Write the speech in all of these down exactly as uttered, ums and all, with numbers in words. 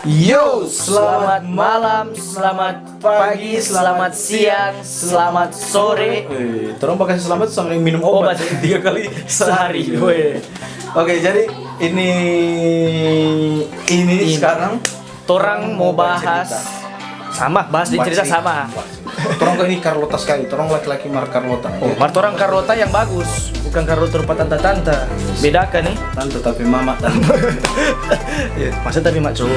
Yo, selamat malam, selamat pagi, selamat siang, selamat sore. Eh, torang bakal selamat sama yang minum obat. Obat. Tiga kali sehari. Sehari. Weh. Oke, jadi ini, ini sekarang torang mau bahas cerita. Sama, bahas di cerita sama. Torang kong ini Carlota skali, torang laki-laki mar Carlota. Oh, mar torang Carlota yang bagus, bukan Carlota rupa tanta-tanta. Bedakan nih. Tanta tapi mama, tanta. Iya. Masa tapi mak cowok?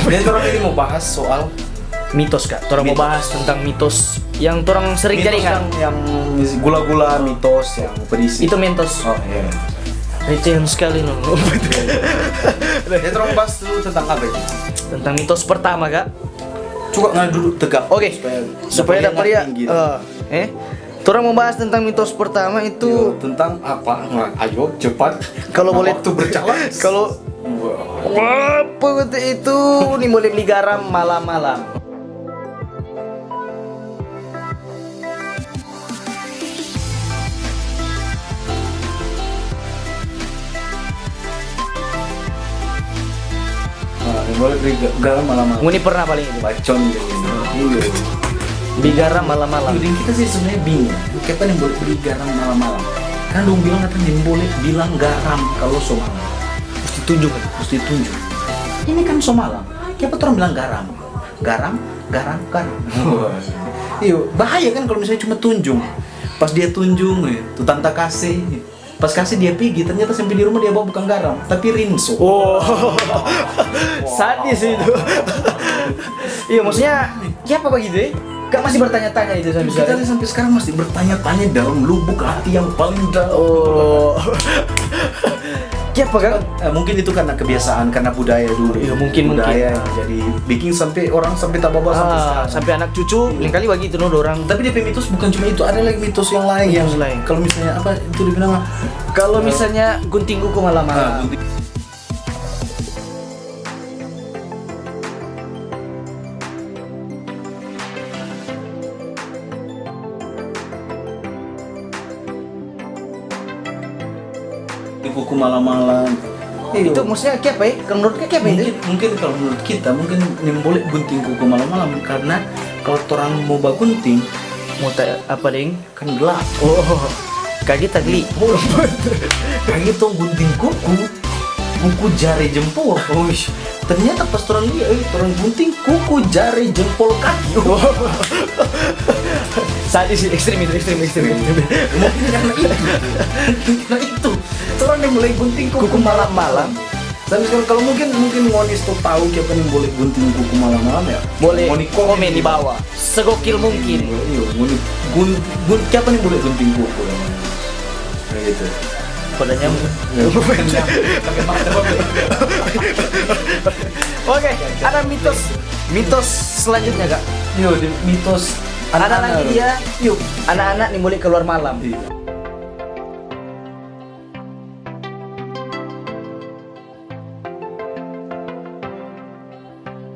Jadi torang ini mau bahas soal mitos, Kak. Torang mau bahas tentang mitos yang torang sering jadi, kan? Yang, yang gula-gula, mitos yang pedisi. Itu mitos. Oh, iya. Receh skali, no. Jadi torang bahas dulu tentang apa itu? Tentang mitos pertama, Kak. Coba ngana duduk tegak. Oke. Supaya dapa lia. Eh, torang mo bahas tentang mitos pertama itu. Yo, tentang apa? Nah, ayo, cepat. Kalau boleh, waktu berjalan. Kalau, wah, apa itu? Nimbole bli garam malam-malam. Nah, nimbole bli ga-, garam malam-malam. Ngoni pernah paling itu? Bacon deh ini. Iyo. Bli garam malam-malam. Iyo, deng kita sih sebenarnya bingung. Kiapa nimbole bli garam malam-malam? Kan dong bilang katanya nimbole bilang garam kalau so malam. Musti tunjung, kan? Musti tunjung. Ini kan so malam. Kiapa torang bilang garam? Garam, garam, garam. Iyo, bahaya kan kalau misalnya cuma tunjung. Pas dia tunjung, eh, tu tanta kase, eh. Pas kase dia pigi, ternyata sampe di rumah dia bawa bukan garam, tapi rinso. Oh. Sadis itu. Iya, maksudnya, kiapa bagitu, eh? Kak masih bertanya-tanya itu sampai sekarang. Kita sampai sekarang masih bertanya-tanya dalam lubuk hati yang paling dalam. Oh. Kiapa, Kak? Eh, mungkin itu karena kebiasaan, karena budaya dulu. Iya, mungkin, mungkin. Budaya yang jadi bikin sampai orang sampai tabawa sampai sekarang. Sampai anak cucu, lain kali bagitu no dorang. Tapi dia pe mitos bukan cuma itu, ada lagi mitos yang lain. Mitos yang lain. Kalau misalnya apa itu dibilang, kalau misalnya gunting kuku malam-malam. Ah, gunting. Di kuku malam-malam. Iyo. Itu maksudnya kiapa, eh? Kalau menurut kiapa itu? Mungkin, mungkin kalau menurut kita, mungkin nimbole gunting kuku malam-malam karena kalau torang mo bagunting, mo ta-, apa deng? Kan gelap. Oh, kage tagli. Oh, kage tong gunting kuku, kuku jare jempol. Uish. Ternyata pas torang lia, eh, torang gunting kuku jare jempol kaki. Oh. Sadis sih, ekstrim itu, ekstrim, ekstrim, ekstrim. Mungkin karena itu. Mungkin karena itu. Torang nimbole gunting kuku malam-malam. Sampe sekarang, kalau mungkin, mungkin ngoni so tau kiapa nimbole gunting kuku malam-malam ya? Boleh komen di bawah. Segokil mungkin. Iyo, iyo, ngoni gun-, gun-, kiapa nimbole gunting kuku ya? Kayak gitu. Pada nyambung. Ya, pada nyambung. Pakai mata, pakai. Oke, ada mitos. Mitos selanjutnya, Kak. Iyo, di mitos. Ada lagi dia. Yuk. Anak-anak nimbole keluar malam. Iya.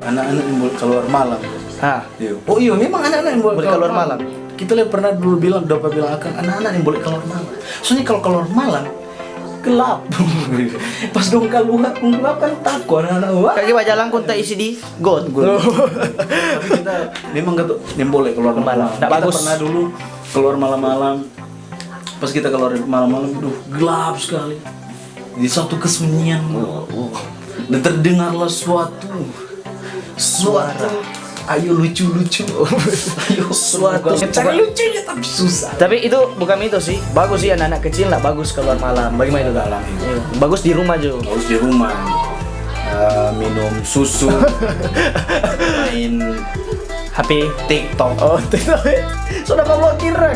Anak-anak nimbole keluar malam. Ah. Iyo. Oh iyo, memang anak-anak nimbole keluar malam. Kita lagi pernah dulu bilang, dapa bilang akang, anak-anak nimbole keluar malam. Soalnya kalau keluar malam, gelap. Pas dong kaluar, kong gelap kan tako anak-anak. Wah. Kage bajalang kong taisi di got. Got. Tapi kita memang kata nimbole keluar malam. Ndak bagus. Kita pernah dulu keluar malam-malam. Pas kita keluar malam-malam, duh, gelap sekali. Di suatu kesunyian. Dan terdengarlah suatu, suatu. Ayo lucu-lucu. Ayo suatu. Cara lucunya tapi susah. Tapi itu bukan mitos sih. Bagus sih anak-anak kecil nggak bagus keluar malam. Bagaimana itu, Kak? Malam itu. Iya. Bagus di rumah jo. Bagus di rumah. Eh, minum susu, main H P. TikTok. Oh, TikTok. Sudah kau blokir, Rek?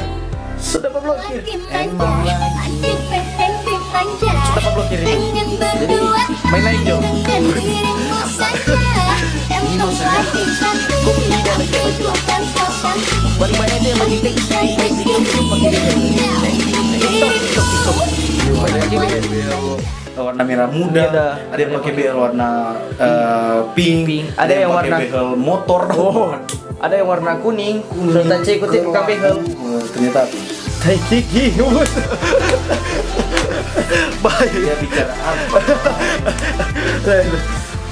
Sudah kau blokir? Emang lah. Sudah kau blokir ini? Jadi, main lain, Jo. Ini mau saya. Kok ini dari TikTok? Baru banyak itu yang lagi TikTok, TikTok, TikTok, pakai TikTok, TikTok, TikTok. Warna merah muda, ada yang pakai behel warna, eh, pink, ada yang pakai behel motor. Oh, ada yang warna kuning, serta cek itu bukan behel. Eh, ternyata apa? Tai kiki. Baik. Dia bicara apa?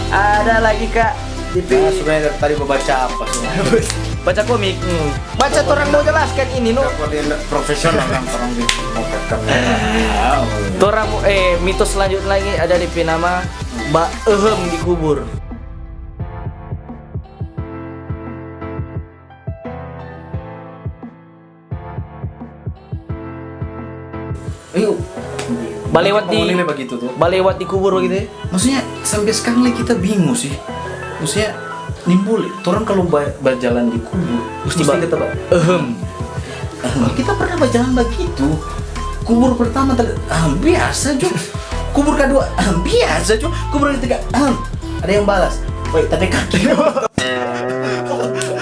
Ada lagi, Kak. Nah, sebenarnya dari tadi mau baca apa sebenarnya? Baca komik. Hmm. Baca, torang mau jelaskan ini, no. Apa dia ndak profesional kan, torang di mau rekam. Torang, eh, mitos selanjutnya lagi ada di nama ba ehem di kubur. Ayo. Balewat di, balewat di kubur gitu ya? Maksudnya, sampai sekarang lagi kita bingung sih. Maksudnya, nimbole, torang kalau ba-, bajalan di kubur, mesti ba-, kita ba-, ehem. Ehem. Kita pernah bajalan begitu. Kubur pertama tadi, ah, biasa jo. Kubur kedua, ah, biasa jo. Kubur ketiga, ah, ada yang balas. Woi, tapi kaki.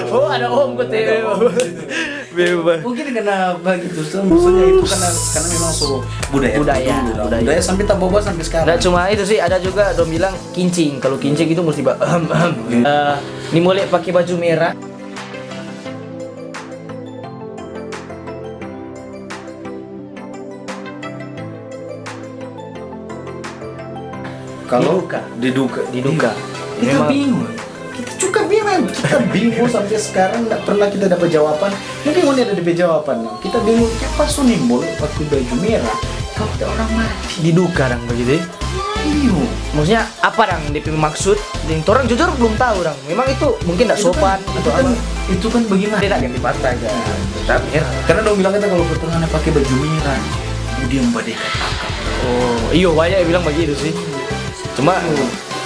Oh, ada om kote. Beba. Mungkin karena begitu, so, maksudnya itu karena, karena memang so budaya dulu, budaya. Budaya sampai tabawa sampai sekarang. Nah, cuma itu sih, ada juga dong bilang kincing. Kalau kincing itu mesti ba-, ehem, ehem. Eh, nimbole pake baju merah. Kalau di duka. Di duka. Di duka. Iya. Kita bingung. Kita juga bingung. Kita bingung sampai sekarang, nggak pernah kita dapat jawaban. Mungkin ngoni ada depe jawaban. Kita bingung, kiapa so nimbole pake baju merah kalau ada orang mati? Di duka dang begitu ya? Iyo. Maksudnya, apa dang depe maksud? Deng torang jujur belum tahu dang. Memang itu mungkin ndak sopan atau apa. Itu kan bagaimana? Dia ndak ganti pantai, kan? Tapi heran. Karena dong bilang kita kalau pertengahan pake baju merah, dia yang badekat akang. Oh, iyo, banyak yang bilang begitu sih. Cuma,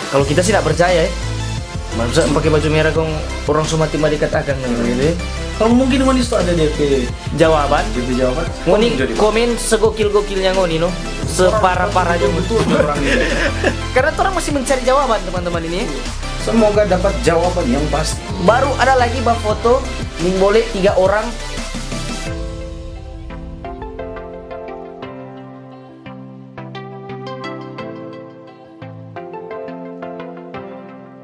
kalau kita sih ndak percaya ya. Masa pake baju merah kong orang so mati badekat akang gitu ya. Kalau mungkin manis tuh ada depe jawaban. Depe jawaban. Ngoni komen segokil-gokilnya ngoni, no. Separah-parahnya. Betul orang ini. Karena torang masih mencari jawaban, teman-teman ini. Semoga dapat jawaban yang pasti. Baru ada lagi bafoto, nimbole tiga orang.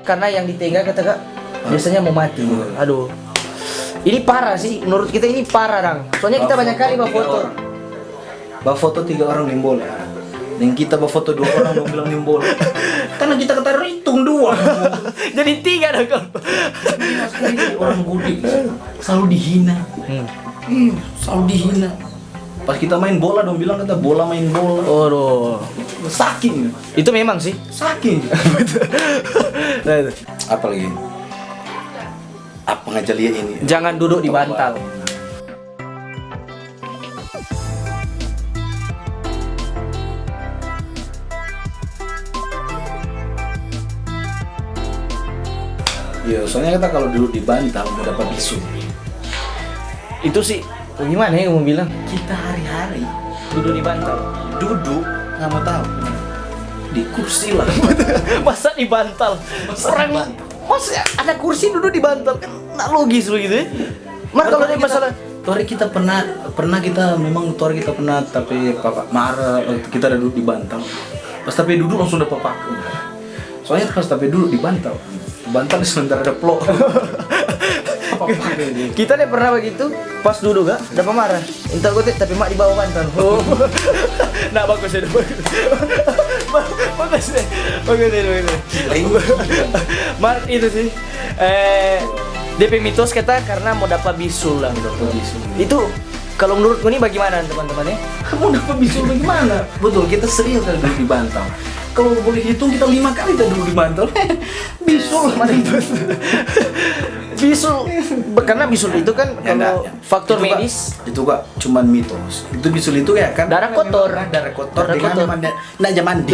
Karena yang di tengah kata kak, biasanya mau mati. Aduh. Ini parah sih, menurut kita ini parah, dang. Soalnya kita banyak kali bafoto. Bafoto tiga orang nimbole. Deng kita bafoto dua orang, dong bilang nimbole. Karena kita kata hitung dua. Jadi tiga dong, kau. Orang gede, selalu dihina. Hmm. Iya, selalu dihina. Pas kita main bola, dong bilang kata bola main bola. Aduh. Saking. Itu memang sih. Saking. Nah, itu. Apa lagi? Apa ngaja lia ini? Jangan duduk di bantal. Iya, soalnya kita kalau duduk di bantal mau dapat bisul. Itu sih, gimana ya mau bilang? Kita hari-hari duduk di bantal. Duduk, nggak mau tahu. Di kursi lah. Masa di bantal? Masa di bantal? Orang, masa ada kursi duduk di bantal? Kan nggak logis begitu ya. Mar, kalau ada masalah, tuari kita pernah, pernah kita memang tuari kita pernah tapi papa marah, kita ada duduk di bantal. Pas tapi duduk langsung ada papa. Soalnya pas tapi duduk di bantal, bantal di sementara ada plok. Kita deh pernah begitu, pas duduk gak, ada pemarah. Entah gue tapi mak di bawah bantal. Oh. Nah, bagus itu, bagus. Bagus deh. Bagus deh, bagus deh. Mar, itu sih. Eh, depe mitos kata karena mau dapat bisul lah. Mau dapat bisul. Itu kalau menurut ngoni bagaimana, teman-teman, ya? Mau dapat bisul bagaimana? Betul, kita sering kali duduk di bantal. Kalau boleh hitung, kita lima kali kita duduk di bantal. Bisul, mana itu? Bisul, karena bisul itu kan kalau faktor medis. Itu, Kak, cuman mitos. Itu bisul itu ya kan? Darah kotor. Darah kotor. Darah kotor. Memang nda, nda ja mandi.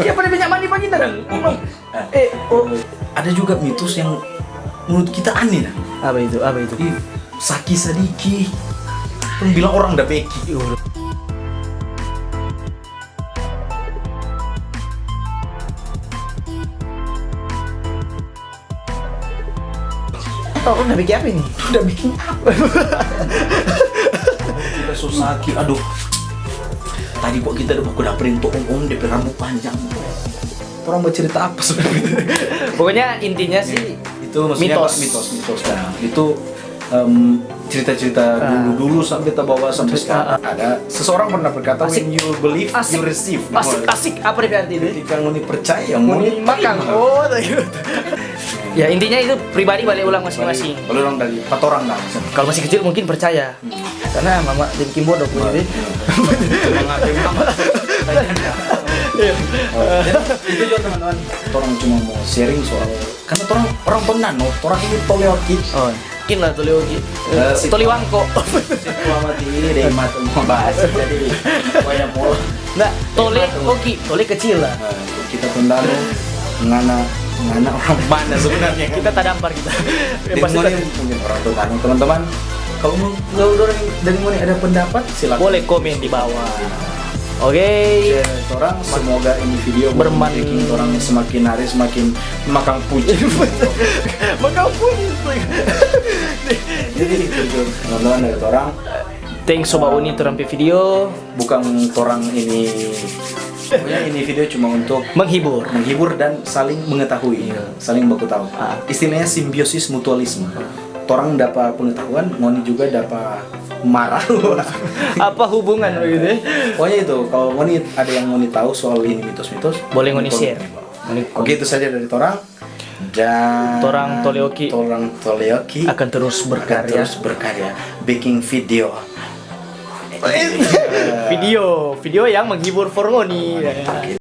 Siapa ada banyak mandi pagi tadi? Eh, oh. Ada juga mitos yang menurut kita aneh, nah. Apa itu? Apa itu? Ih, saki sadiki. Kan bilang orang da beki. Oh, udah bikin apa ini? Udah bikin apa? Kita so saki, aduh. Tadi kok kita ada baku dapet yang tuh om-om, depe rambut panjang. Orang mau cerita apa sebenarnya? Pokoknya intinya sih itu maksudnya mitos. Mitos, mitos. Nah, itu, em, cerita-cerita dulu-dulu sampai terbawa sampai sekarang. Ada seseorang pernah berkata, "When you believe, you receive." Asik, asik. Apa dia arti itu? Ketika ngoni percaya, ngoni makan. Oh, thank you. Ya, intinya itu pribadi balik ulang masing-masing. Boleh orang dari patorang lah. Kalau masih kecil mungkin percaya. Karena mama deng kimbo dok gitu. Mengambil mama. Jadi, itu juga teman-teman. Orang cuma mau sharing soal karena orang orang pernah no, orang ini tolioki. Oh, mungkin lah tolioki. Eh, si- Toliwangko. Selamat ini deh mat mau bahas jadi banyak mau. Nah, tole oki, tole kecil lah. Nah, kita tundanu ngana ngana orang mana sebenarnya kan? Kita tadampar kita. Dari ngoni mungkin orang tundanu teman-teman. Kalau mau kalau orang dari ngoni ada pendapat silakan. Boleh komen di bawah. Oke. Orang semoga ini video Berman- bikin orang semakin hari semakin makan puji. Maka puji. Jadi itu tuh teman-teman dari orang Thanks sobat Uni torang pe video. Bukan orang ini pokoknya ini video cuma untuk Menghibur. Menghibur dan saling mengetahui, saling baku tahu. Ah. Istilahnya simbiosis mutualisme. Orang dapat pengetahuan, ngoni juga dapat marah. Apa hubungan begitu ya? Pokoknya itu, kalau ngoni ada yang ngoni tahu soal ini mitos-mitos, Boleh ngoni komen. Share. Ngoni Oke, itu saja dari orang. Dan Torang Toleoki orang Toleoki akan terus akan berkarya. Terus berkarya, bikin video. Video, video yang menghibur for ngoni.